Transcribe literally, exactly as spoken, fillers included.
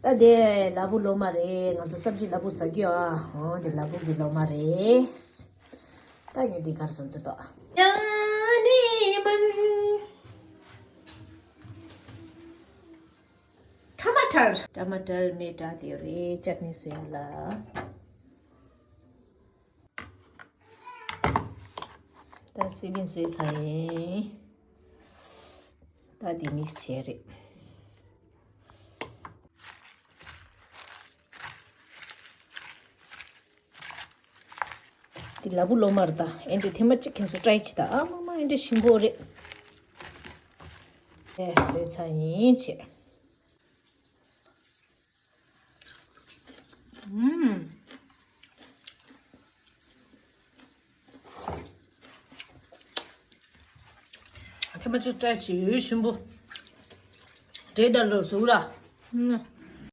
ད་དེ་ལ་ཕུག་ལོ་མ་རེད། ང་ཚོ་སབ་ཇི་ལ་ཕུག་ཟ་རྒྱུ་ཨ། འོ་དེ་ལ་ཕུག་གི་ལོ་མ་རེད། ད་ངས་འདི་གར་སོང་དུ་ཏོ། ཡང་ནི་མིན། ཊ་མ་ཊར། ཊ་མ་ཊར་མེ་དྲ་དེ་རེད། ཅ་ནི་བཟོ་ཡ་ལ། ད་སི་བིན་བཟོས་ཚར་ཡིན། ད་འདི་མིག་སི་བྱས་རེད། འདི་ལ་ཕུག་ལོ་མ་རེད། ད་ཨེ་འདྲ་ཐེངས་མ་གཅིག་ཁྱེད་ཚོ་ཊ་རའི་བྱེད་ད། ཨ་མ་མ་ཨེ་འདྲ་ཞིམ་པོ་རེད། ཨེ་བཟོས་ཚར་ཡིན་བྱས། ཨུམ། ཐེངས་མ་གཅིག་ཊ་རའི་བྱེད་ཡོད་ཞིམ་པོ། འདྲེ་ད་ལོ་ཟུག་ར། ཨུམ།